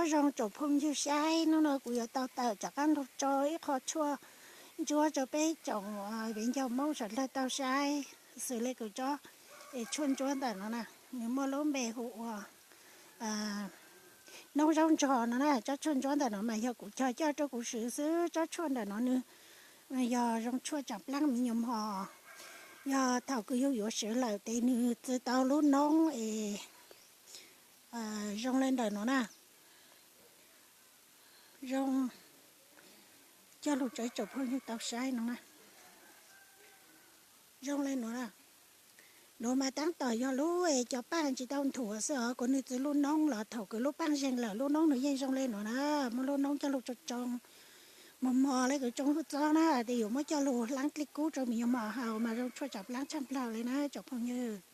Nyob zoo tsoom phooj ywg saib, hnub no kuv yuav tau tawm rov qab los tso ib qho tshuaj ntsuab rau peb tsoom viv ncaus Hmoob sawv daws tau saib. Xws li kuv tsob tshuaj ntsuab ntawm no na, nws muaj lub npe hu ua noob zaub ntsog no na. Tsob tshuaj ntsuab ntawm no mas yog kuv cog coj rau kuv swv xwb. Tsob tshuaj ntawm no nws yog zoo tshuaj tsav plab me nyuam mos. Yog thaum kws yus yuav swv lawm ces nws txi tau lub noob es zoo li ntawm no na, zoo, coj lug tso tsoom phooj ywg tau saib no na. Zoo li no, nuav mas tab tom yog lub cov paaj tsis tau nthuav xwb os, kuas nws txi lub noob los thaum kws lub paaj zeeg lawm lub noob nws yeej zoo li no na. Muaj lub noob coj lug tsoo tsoo mos mos li kws tsoo hwj txob na, ces yuav muab coj lug hlaab dlej kub rau me nyuam mos haus mas zoo tshuaj tsav plab tshaj plawg li na tsoom phooj ywg.